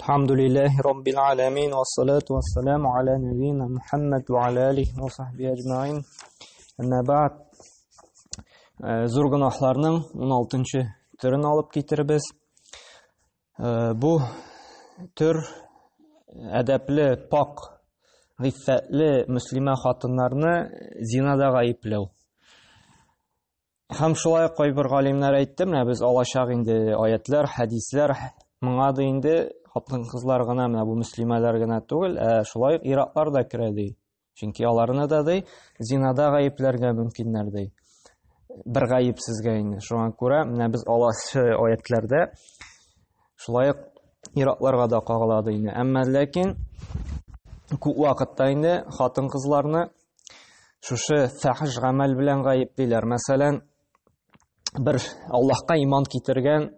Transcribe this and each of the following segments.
Alhamdulillahi Rabbil alamin ва салату ва саламу аля набийна Мухаммад ва аля алихи ва сахбихи аҗмаин. Әмма бa'д. Зур гөнаһларның 16-нчы төрен алып китербез. Бу төр әдәпле, пак, гыйффәтле мөслимә хатыннарны зинада гаепләү. Һәм шулай кайбер галимнәр әйтте, менә без алачак инде аятлар, хәдисләр, моңа да инде хатын-кызлар гына, менә бу мөслимәләр генә түгел, ә шулай ук ир-атлар да керә ди. Чөнки аларны да ди зинада гаепләргә мөмкиннәр ди. Бер гаепсезгә инде. Шуңа күрә менә без аласы аятларда шулай ук ир-атларга да кагыла ди инде. Әмма ләкин күп вакытта инде хатын-кызларны шушы фәхиш гамәл белән гаеплиләр. Мәсәлән, бер Аллаһка иман китергән,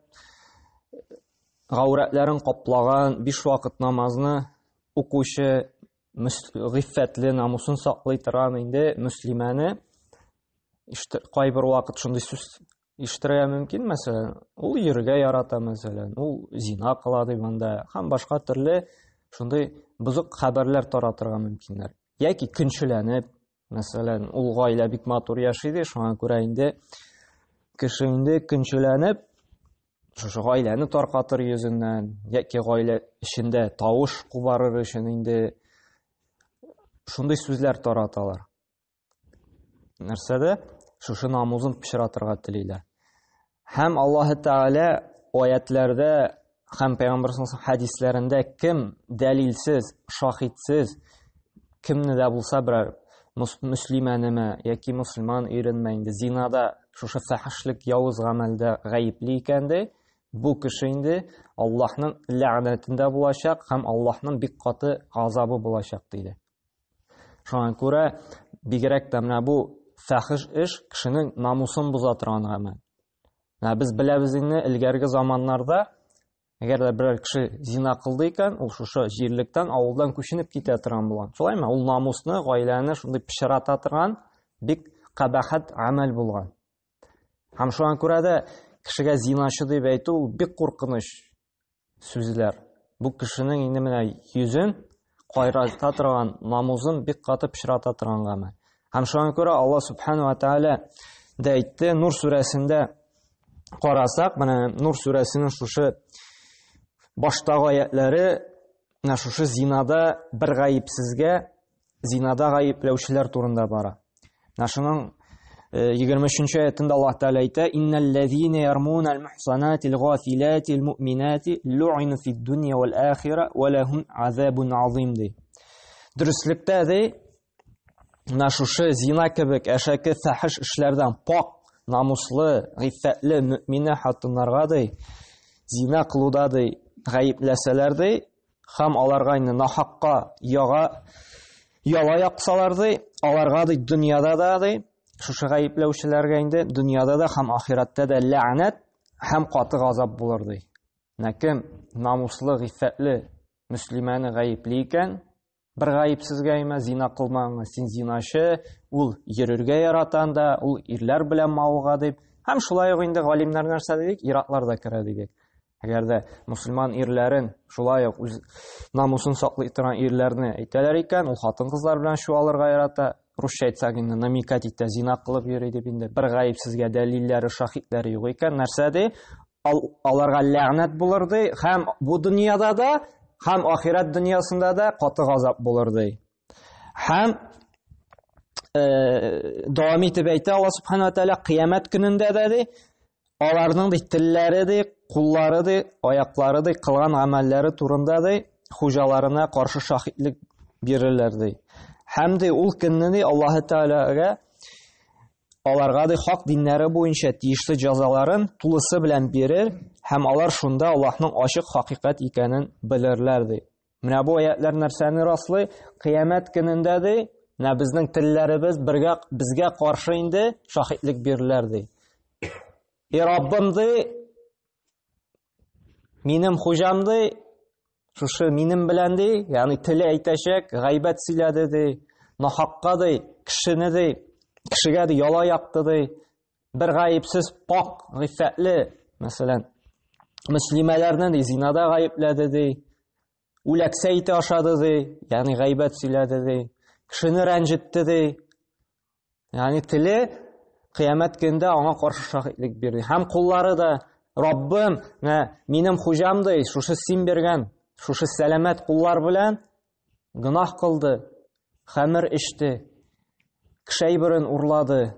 гаурәтләрен каплаган, биш вакыт намазны укучы, гыйффәтле, намусын саклый торган инде мөслимәне кайбер вакыт шундый сүз ишетергә мөмкин, мәсәлән, ул йөрергә ярата, мәсәлән, ул зина кыла дип анда һәм башка төрле шундый бозык хәбәрләр таратырга мөмкиннәр. Яки көнчеләнеп, мәсәлән, ул гаилә бик матур яши ди, шуңа күрә инде кеше инде көнчеләнеп шушы гаиләне таркатыр йөзеннән, яки гаилә эчендә тавыш кубарыр өчен инде шундый сүзләр тараталар. Нәрсәдә? Шушы намузын пычратырга телиләр. Һәм Аллаһы Тәгалә аятләрдә һәм Пәйгамбәр хәдисләрендә кем дәлилсез, шахидсез, кемне дә булса берәр мөслимәнеме яки мөселман иренме инде зинада шушы фәхишлек явыз гамәлдә гаепле икән ди, бу кеше инде Аллаһның ләгънәтендә булачак һәм Аллаһның бик каты газабы булачак диде. Шуңа күрә бигрәк тә менә бу фәхиш эш кешенең намусын боза торган гамәл. Менә без беләбез инде элгәрге заманнарда әгәр дә берәр кеше зина кылды икән, ул шушы җирлектән, авылдан күченеп китә торган булган. Шулаймы? Ул намусны, гаиләне шундый пычрата торган бик кабахәт гамәл булган. Һәм шуңа күрә дә кешегә зиначы дип әйтү ул бик куркыныч сүзләр. Бу кешенең инде менә йөзен кайрата торган, намузын бик каты пычрата торган гамәл. Һәм шуңа күрә Алла субхану ва тааля дә әйтте, Нур сүрәсендә карасак, менә Нур сүрәсенең шушы баштагы аятләре менә шушы зинада бер гаепсезгә зинада гаепләүчеләр турында бара. Менә шуның 23 аятында Аллаһ Тәгалә әйтә: "Иннәлләзина ярмунал мухсанатил гафилатил муъминати лу'ину фид дунья вал ахира ва лахум азабун азим" ди. Дөреслектә ди, менә шушы зина кебек әшәке фәхиш эшләрдән пак, намуслы, гыйффәтле мөминә хатыннарга ди, зина кылуда ди, гаепләсәләр ди, Һәм аларга инде нахакка яга яла яксалар ди, аларга ди дөньяда да ди, шушы гаепләүчеләргә инде дөньяда да һәм ахирәттә дә ләгънәт һәм каты газап булыр ди. Менә кем намуслы, гыйффәтле мөслимәне гаепли икән, бер гаепсезгә имә зина кылмаңа, син зиначы, ул йөрергә ярата анда, ул ирләр белән мавыга дип. Һәм шулай ук инде галимнәр нәрсә дидек, иратлар да керә дидек. Әгәр дә мусульман ирләрен шулай ук үз намусын саклый торган ирләрне әйтәләр икән, ул хатын-кызлар белән чуалырга ярата, русча әйтсәк инде намекать итә, зина кылып йөри дип инде бер гаепсезгә дәлилләре, шаһитләре юк икән, нәрсә ди? Аларга ләгънәт булыр ди, һәм бу дөньяда да, һәм ахирәт дөньясында да каты газап булыр ди. Һәм дәвам итеп әйтә Алла субхана ва тааля кыямәт көнендә дә ди, аларның ди телләре ди, куллары ди, аяклары ди, кылган гамәлләре турында ди, хуҗаларына каршы шаһитлек бирерләр ди. Һәм ди ул көнне ди Аллаһы Тәгаләгә аларга ди хак диннәре буенча тиешле җәзаларын тулысы белән бирер һәм алар шунда Аллаһның ачык хакыйкать икәнен белерләр ди. Менә бу аятлар нәрсәне раслый? Кыямәт көнендә ди, менә безнең телләребез бергә безгә каршы инде шаһитлек бирерләр ди. И Раббым ди, минем хуҗам ди, шушы минем белән ди, ягъни теле әйтәчәк, гайбәт сөйләде ди, нахакка ди, кешене ди, кешегә ди яла якты ди, бер гаепсез пак, гыйффәтле, мәсәлән, мөслимәләрне ди зинада гаепләде ди. Үләксә ите ашады ди, ягъни гайбәт сөйләде ди, кешене рәнҗетте ди. Ягъни теле кыямәт көнендә аңа каршы шаһитлек бирде. Һәм куллары да Раббым, менә минем хуҗам ди, шушы син биргән, шушы сәламәт куллар белән гөнаһ кылды, хәмер эчте, кеше әйберен урлады,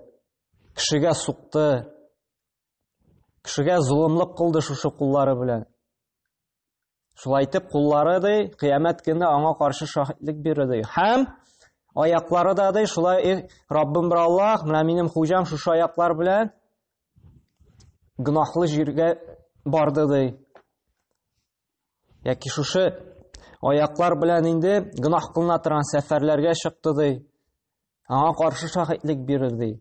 кешегә сукты, кешегә золымлык кылды шушы куллары белән. Шулай итеп, куллары ди, кыямәт көндә аңа каршы шаһитлек бирер ди. Һәм аяклары да ди, шулай Раббым бер Аллаһ, менә минем хуҗам шушы аяклар белән гөнаһлы җиргә барды ди. Яки шушы аяклар белән инде гөнаһ кылына торган сәфәрләргә чыкты ди. Аңа каршы шаһитлек бирер ди.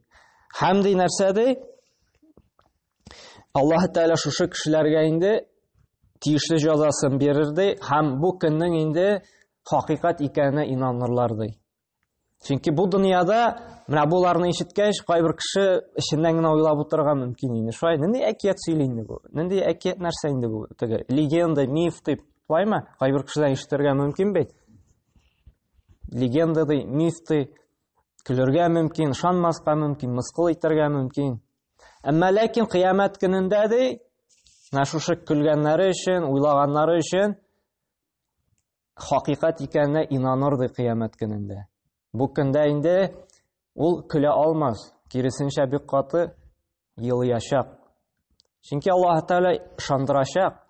Һәм ди нәрсә ди? Аллаһ Тәгалә шушы кешеләргә инде тиешле җәзасын бирер ди һәм бу көннең инде хакыйкать икәненә инанырлар ди. Чөнки бу дөньяда менә буларны ишеткәч, кайбер кеше эченнән генә уйлап утырырга мөмкин инде. Шулай, нинди әкият сөйли инде бу? Нинди әкият нәрсә инде бу? Теге легенда, миф дип, шулаймы? Кайбер кешедән ишетергә мөмкин бит. Легенда ди, миф ди, көлергә мөмкин, ышанмаска мөмкин, мыскыл итәргә мөмкин. Әмма ләкин кыямәт көнендә ди, менә шушы көлгәннәре өчен, уйлаганнары өчен хакыйкать икәненә инаныр ди кыямәт көнендә. Бу көндә инде ул көлә алмас, киресенчә бик каты елыячак. Чөнки Аллаһ Тәгалә ышандырачак.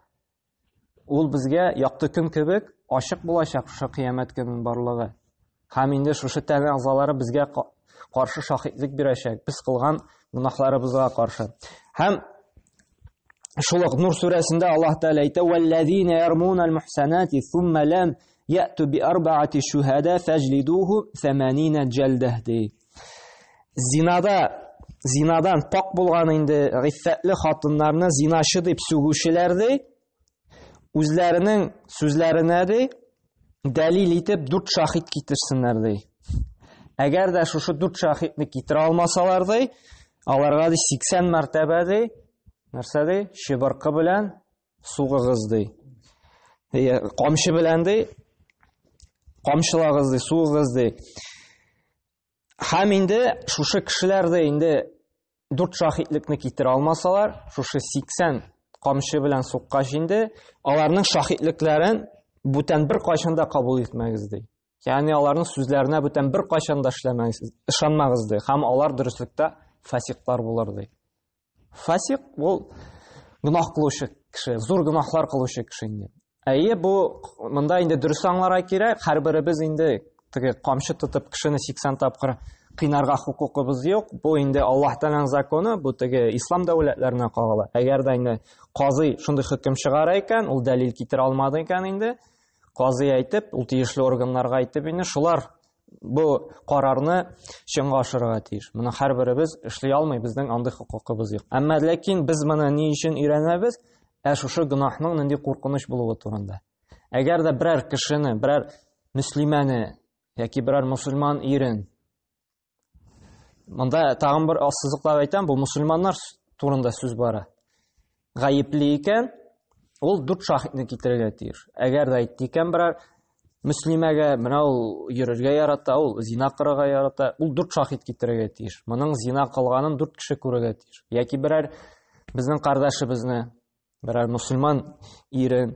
Ул безгә якты көн кебек ачык булачак шушы кыямәт көненең барлыгы. Һәм инде шушы тән әгъзалары безгә каршы шаһитлек бирәчәк, без кылган гөнаһларыбызга каршы. Һәм шул ук Нур сүрәсендә Аллаһ Тәгалә әйтә: "Валлазина ярмуна аль-мухсанати сумма лам я'ту би арбаати шухада фажлидуху 80 җалдә" ди. Зинада зинадан пак булган инде гыйффәтле хатыннарны зиначы дип сүгүчеләр ди, үзләренең сүзләренә ди, дәлил итеп дүрт шахид китерсеннәр ди. Әгәр дә шушы дүрт шахидны китерә алмасалар ди, аларга ди 80 мәртәбә ди, нәрсә ди, чыбыркы белән сугыгыз ди. Камчы белән ди, камчылагыз ди, сугыгыз ди. Һәм инде шушы кешеләр дә инде дүрт шаһитлекне китерә алмасалар, шушы 80 камчы белән суккач инде, аларның шаһитлекләрен бүтән бер кайчан да кабул итмәгез ди. Ягъни аларның сүзләренә бүтән бер кайчан да эшләмәгез, ышанмагыз ди. Һәм алар дөреслектә фасиклар булыр ди. Фасик ул гөнаһ кылучы кеше, зур гөнаһлар кылучы кеше инде. Әйе, бу монда инде дөрес аңларга кирәк, һәрберебез инде теге камчы тотып кешене 80 тапкыр кыйнарга хокукыбыз юк. Бу инде Аллаһ Тәгаләнең законы, бу теге ислам дәүләтләренә кагыла. Әгәр дә инде казый шундый хөкем чыгара икән, ул дәлил китерә алмады икән инде, казый әйтеп, ул тиешле органнарга әйтеп инде шулар бу карарны чынга ашырырга тиеш. Моны һәрберебез эшли алмый, безнең андый хокукыбыз юк. Әмма ләкин без моны ни өчен өйрәнәбез? Ә шушы гөнаһның нинди куркыныч булуы турында. Әгәр дә берәр кешене, берәр мөслимәне яки берәр мусульман ирен Монда тагын бер ассызыклап әйтәм, бу мусульманнар турында сүз бара. Гаепле икән, ул дүрт шаһитне китерергә тиеш. Әгәр дә әйтте икән берәр мөслимәгә, менә ул йөрергә ярата, ул зина кырырга ярата, ул дүрт шаһит китерергә тиеш. Моның зина кылганын дүрт кеше күрергә тиеш. Яки берәр безнең кардәшебезне Берәр мусульман ирен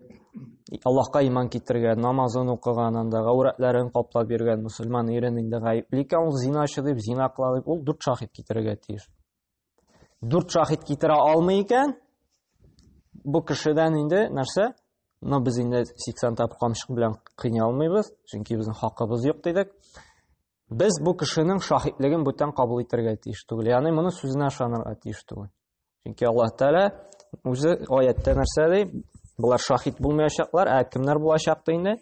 Аллаһка иман китергән, намазын укыган, анда гаурәтләрен каплап йөргән мусульман ирен инде гаепле икән, ул зиначы дип, зина кыла дип, ул дүрт шаһит китерергә тиеш. Дүрт шаһит китерә алмый икән, бу кешедән инде нәрсә? Но без инде 80 тапкыр камчык белән кыйный алмыйбыз, чөнки безнең хакыбыз юк дидек. Без бу кешенең шаһитлеген бүтән кабул итәргә тиеш түгел. Ягъни моның сүзенә ышанырга тиеш түгел. Чөнки Аллаһ Тәгалә үзе аятта нәрсә ди? Болар шаһит булмаячаклар, ә кемнәр булачак ди инде?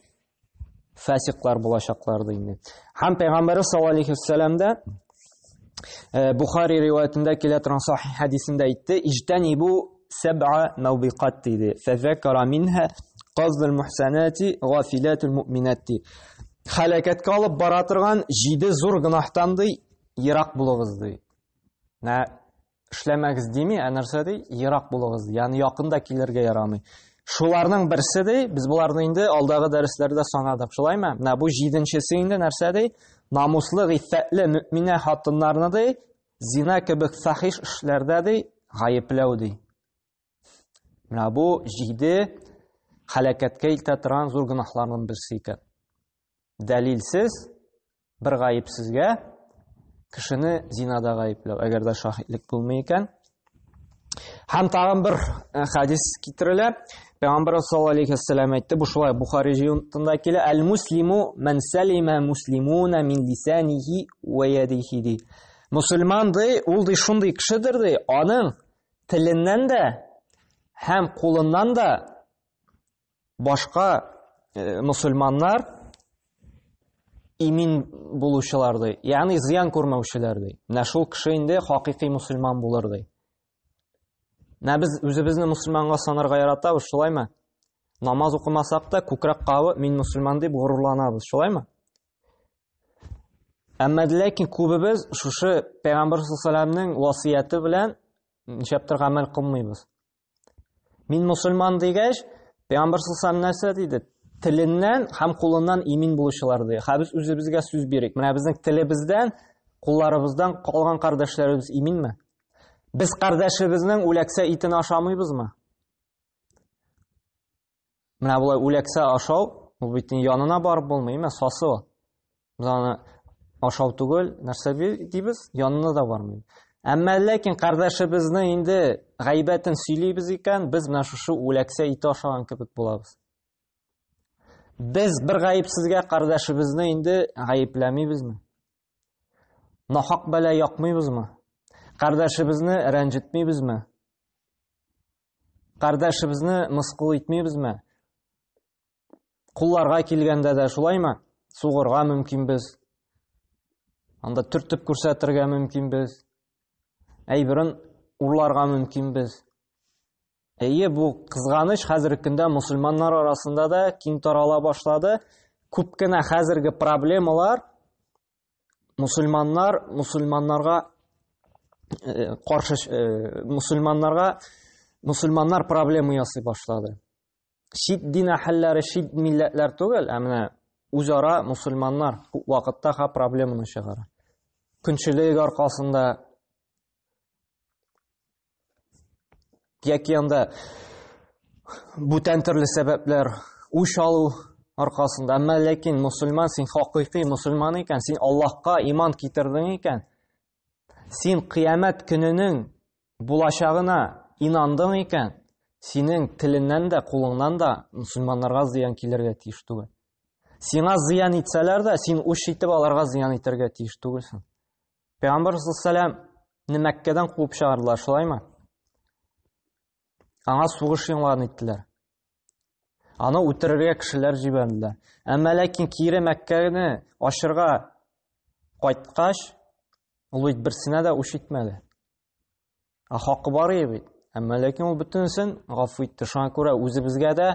Фасиклар булачаклар ди инде. Һәм Пәйгамбәрбез саллаллаһу алейхи вәсәлләм дә Бухари риваятендә килә торган сахих хәдисендә әйтте: "Иҗтанибу сәб'a мавбикат" диде. Фәзәкара минһа каздул мухсанати гафилатул муъминат ди. Хәләкәткә алып бара торган җиде зур гөнаһтан ди, ерак булыгыз ди. Нә эшләмәгез дими, ә нәрсә ди? Ерак булыгыз ди. Ягъни якын да килергә ярамый. Шуларның берсе ди, без боларны инде алдагы дәресләрдә санадык, шулаймы? Менә бу җиденчесе инде нәрсә ди? Намуслы, гыйффәтле мөэминә хатыннарны ди, зина кебек фахиш эшләрдә ди, гаепләү ди. Менә бу җиде хәләкәткә илтә торган зур гөнаһларның берсе икән. Дәлилсез бер гаепсезгә кешене зинада гаепләү, әгәр дә шаһитлек булмый икән. Һәм тагын бер э, хадис китерелә. Пәйгамбәр саллаллаһу алейхи вәсәлләм әйтте, бу шулай Бухари җыентында килә, әл-муслиму ман салима муслимуна мин лисанихи ва ядихи ди. Мусульман ди, ул ди шундый кешедер ди, аның теленнән дә һәм кулыннан да башка э, мусульманнар имин булучылар ди, ягъни зыян күрмәүчеләр ди. Менә шул кеше инде хакыйкый мусульман булыр ди. Менә без үзебезне мусульманга санарга яратабыз, шулаймы? Намаз укымасак та күкрәк кабып мин мусульман дип горурланабыз, шулаймы? Әмма ләкин күбебез шушы Пәйгамбер саллаллаһу васыяте белән ничәптер гамәл кылмыйбыз. Мин мусульман дигәч, Пәйгамбер саллаллаһу нәрсә диде? Теленнән һәм кулыннан имин булучылар ди. Һә без үзебезгә сүз бирик. Менә безнең телебездән, кулларыбыздан калган кардәшләребез иминме? Без кардәшебезнең үләксә итен ашамыйбызмы? Менә болай үләксә ашау, ул бит янына барып булмый, әмма сасы ул. Без аны ашау түгел, нәрсә дибез, янына да бармый. Әмма ләкин кардәшебезне инде гайбәтен сөйлибез икән, без менә шушы үләксә ите ашаган кебек булабыз. Без бер гаепсезгә кардәшебезне инде гаепләмибезме? Нахак бәла якмыйбызмы? Кардәшебезне рәнҗетмибезме? Кардәшебезне мыскыл итмибезме? Кулларга килгәндә дә шулаймы? Сугырга мөмкинбез. Анда төртеп күрсәтергә мөмкинбез. Әйберен урларга мөмкинбез. Әйе, бу кызганыч хәзерге көндә мусульманнар арасында да киң тарала башлады. Күп кенә хәзерге проблемалар мусульманнар мусульманнарга э, каршы э, мусульманнарга мусульманнар проблема ясый башлады. Чит дин әһелләре, чит милләтләр түгел, ә менә үзара мусульманнар күп вакытта ха проблеманы чыгара. Көнчелек аркасында яки анда бүтән төрле сәбәпләр үч алу аркасында. Әмма ләкин мусульман, син хакыйкый мусульман икән, син Аллаһка иман китердең икән, син кыямәт көненең булачагына инандың икән, синең теленнән дә, кулыңнан да мусульманнарга зыян килергә тиеш түгел. Сиңа зыян итсәләр дә, син үч итеп аларга зыян итәргә тиеш түгелсең. Пәйгамбәр саллаллаху Мәккәдән куып чыгардылар, шулаймы? Аңа сугыш игълан иттеләр. Аны үтерергә кешеләр җибәрделәр. Әмма ләкин кире Мәккәне ачырга кайткач, ул бит берсенә дә үч итмәде. Ә хакы бар иде бит. Әмма ләкин ул бөтенесен гафу итте. Шуңа күрә үзебезгә дә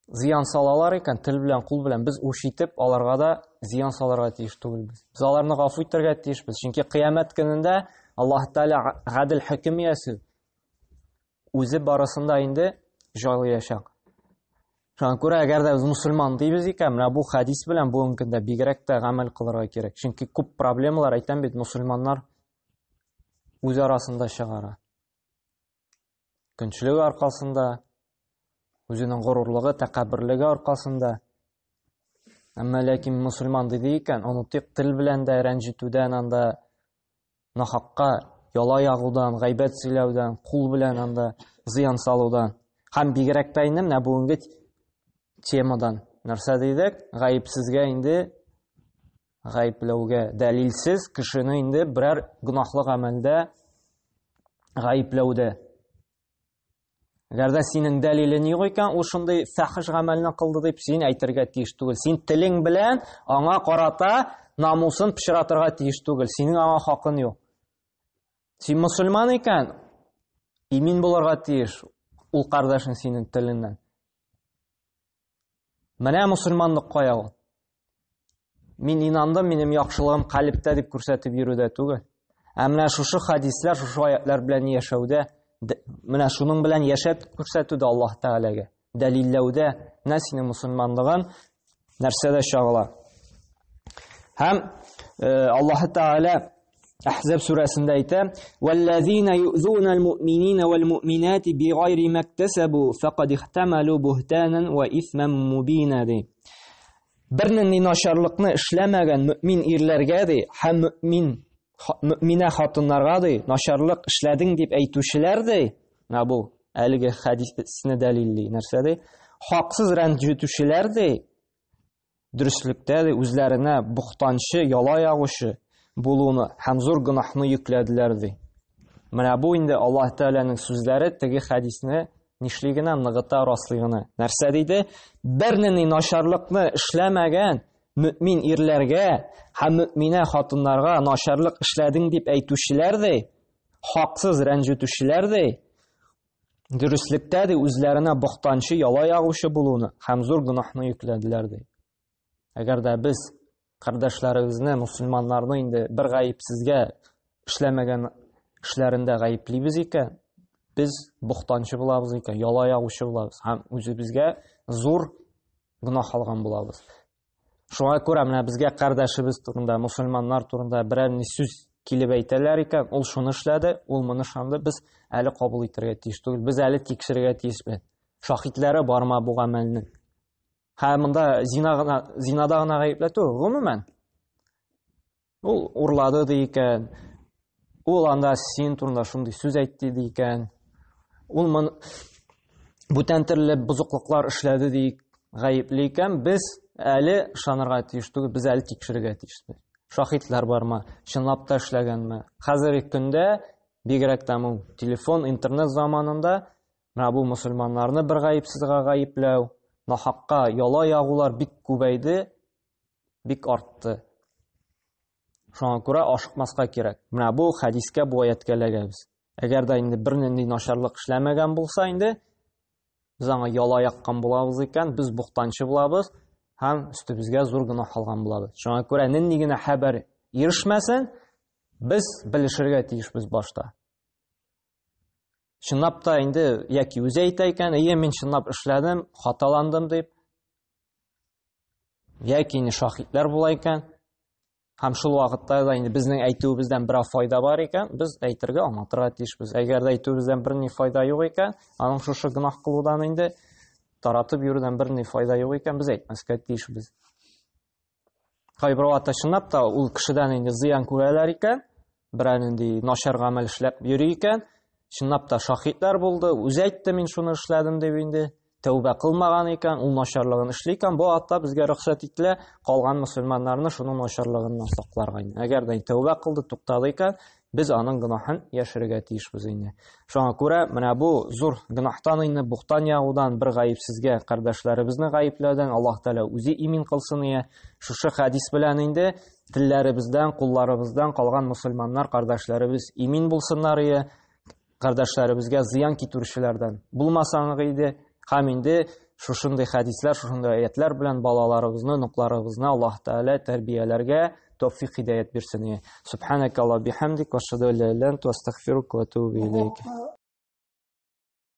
зыян салалар икән, тел белән, кул белән без үч итеп аларга да зыян салырга тиеш түгелбез. Без аларны гафу итәргә тиешбез. Чөнки кыямәт көнендә Аллаһ Тәгалә гадел хөкем иясе. Үзе барысын да инде җайлаячак. Шуңа күрә, әгәр дә без мусульман дибез икән, менә бу хәдис белән бүгенге көндә бигрәк тә гамәл кылырга кирәк. Чөнки күп проблемалар, әйтәм бит, мусульманнар үз арасында чыгара. Көнчелеге аркасында, үзенең горурлыгы, тәкәбберлеге аркасында. Әмма ләкин мусульман диде икән, онытыйк тел белән дә рәнҗетүдән анда нахакка яла ягудан, гайбәт сөйләүдән, кул белән анда зыян салудан. Һәм бигрәк тә инде менә бүгенге темадан нәрсә дидек? Гаепсезгә инде гаепләүгә, дәлилсез кешене инде берәр гөнаһлы гамәлдә гаепләүдә. Әгәр дә синең дәлилең юк икән, ул шундый фәхиш гамәлне кылды дип син әйтергә тиеш түгел. Син телең белән аңа карата намусын пычратырга тиеш түгел. Синең аңа хакын юк. Син мусульман икән, имин булырга тиеш ул кардәшең синең теленнән. Менә мусульманлык кая ул? Мин инандым, минем яхшылыгым калибтә дип күрсәтеп йөрүдә түгел. Ә менә шушы хадисләр, шушы аятлар белән яшәүдә, менә шуның белән яшәп күрсәтүдә Аллаһ Тәгаләгә. дәлилләүдә менә синең мусульманлыгың нәрсәдә чагыла. Һәм э, Аллаһы Тәгалә Әхзаб сүрәсендә әйтә: "Валлазина юзуна алмуъминина валмуъминати бигайри мактасабу факад ихтамалу буһтанан ва исман мубина" ди. Бернинди начарлыкны эшләмәгән мөмин ирләргә ди һәм мөмин мөминә хатыннарга ди начарлык эшләдең дип әйтүчеләр ди. Менә бу әлеге хәдисне дәлилли нәрсә ди? Хаксыз рәнҗетүчеләр ди Дөреслектә ди, үзләренә бохтанчы, яла ягучы булуны һәм зур гөнаһны йөкләделәр ди. Менә бу инде Аллаһ Тәгаләнең сүзләре теге хәдисне нишли генә ныгыта, раслый гына. Нәрсә диде? Бернинди начарлыкны эшләмәгән мөмин ирләргә һәм мөминә хатыннарга начарлык эшләдең дип әйтүчеләр ди, хаксыз рәнҗетүчеләр ди, Дөреслектә ди, үзләренә бохтанчы, яла ягучы булуны һәм зур гөнаһны йөкләделәр ди. Әгәр дә без кардәшләребезне, мусульманнарны инде бер гаепсезгә эшләмәгән эшләрендә гаеплибез икән, без бохтанчы булабыз икән, яла ягучы булабыз һәм үзебезгә зур гөнаһ алган булабыз. Шуңа күрә менә безгә кардәшебез турында, мусульманнар турында берәр ни сүз килеп әйтәләр икән, ул шуны эшләде, ул моны эшләде, без әле кабул итәргә тиеш түгел, без әле тикшерергә тиешбез. Шаһитләре бармы бу гамәлнең? Һәм монда зина гына, зинада гына гаепле түгел, гомумән. Ул урлады ди икән, ул анда син турында шундый сүз әйтте ди икән, ул мон бүтән төрле бозыклыклар эшләде ди гаепле икән, без әле ышанырга тиеш түгел, без әле тикшерергә тиешбез. Шаһитлар бармы, чынлап та эшләгәнме? Хәзерге көндә, бигрәк тә бу телефон, интернет заманында, менә бу мусульманнарны бер гаепсезгә гаепләү, нахакка яла ягулар бик күбәйде, бик артты. Шуңа күрә ашыкмаска кирәк. Менә бу хәдискә, бу аяткә эләгәбез. Әгәр дә инде бернинди начарлык эшләмәгән булса инде, без аңа яла яккан булабыз икән, без бухтанчы булабыз һәм өстебезгә зур гөнаһ алган булабыз. Шуңа күрә нинди генә хәбәр ирешмәсен, без белешергә тиешбез башта. Чынлап та инде яки үзе әйтә икән, әйе, мин чынлап эшләдем, хаталандым дип, яки инде шаһитләр була икән, һәм шул вакытта да инде безнең әйтүебездән бераз файда бар икән, без әйтергә, аңлатырга тиешбез. Әгәр дә әйтүебездән берни файда юк икән, аның шушы гөнаһ кылудан инде таратып йөрүдән берни файда юк икән, без әйтмәскә тиешбез. Кайбер вакытта чынлап та ул кешедән инде зыян күрәләр икән, берәр нинди начар гамәл эшләп йөри икән, чынлап та шаһитлар булды, үзе әйтте, мин шуны эшләдем дип инде, тәүбә кылмаган икән, ул начарлыгын эшли икән, бу вакытта безгә рөхсәт ителә калган мөселманнарны шуның начарлыгыннан сакларга. Әгәр дә тәүбә кылды, туктады икән, без аның гөнаһын яшерергә тиешбез инде. Шуңа күрә менә бу зур гөнаһтан инде, бухтан ягудан, бер гаепсезгә кардәшләребезне гаепләүдән Аллаһ Тәгалә үзе имин кылсын ия. Шушы хәдис белән инде телләребездән, кулларыбыздан калган мусульманнар кардәшләребез имин булсыннар ия. Кардәшләребезгә зыян китерүчеләрдән булмасаң иде. Һәм инде шушындый хәдисләр, шушындый аятлар белән балаларыбызны, оныкларыбызны Аллаһ Тәгалә тәрбияләргә тәүфик һидаят бирсен. Субханакаллаһ бихамдик ва ашһаду ан ла иляха илля анта астагфирука ва атубу илейк.